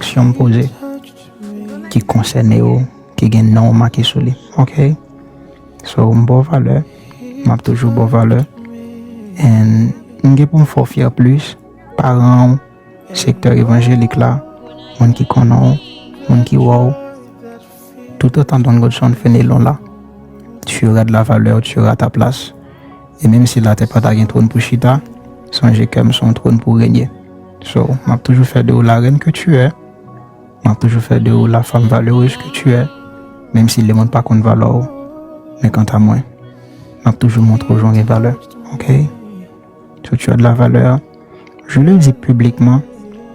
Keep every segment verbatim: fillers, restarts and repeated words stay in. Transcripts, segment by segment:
kesyon m poze ki konsène w, ki gen non w make sou li. Ok? So, m ba w valè, m ap toujou ba w valè. And m gen pou m fè w fyè plis, paran w, sektè evanjelik la, moun ki konnen w, moun ki wè w. Tout autant Don Godson Fenelon la, tu auras de la valeur, tu auras ta place. E menm si latè pa ta gen twòn pou chita, sonje kè m se yon twòn pou renye. So, m ap toujou fè de ou la reine que tu es. M ap toujou fè de ou la femme valeureuse que tu es. Menm si lemonn pa konn valè w, men kanta mwen, m ap toujou montre w jan w gen valè. Ok? So, tu as de la valeur. Je le dis publiquement,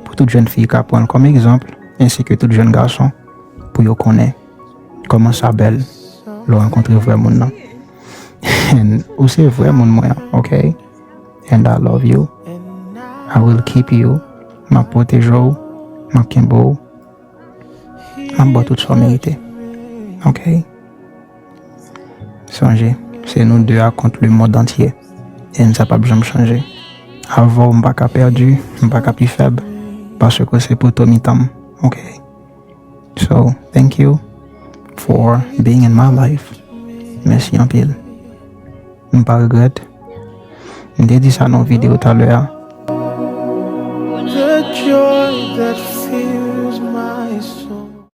pou tout jèn fi ka pran l kòm egzanp, ensi ke tout jèn gason, pou yo konnen kòman sa bèl lè w rankontre vrè moun nan. And ou se vrè moun mwen an, ok? And I love you. I will keep you. M ap pwoteje w, m ap kenbe w, m ap ba w tout sa w merite. Ok? Sonje, se nou de a kont lemonn antye. And sa p ap janm chanje. Avè w, m pa ka pèdi, m pa ka pi fèb, paske se poto mitan m. Ok? So, thank you for being in my life. Mèsi anpil. M pa regrèt. M te di sa nan yon videyo talè a.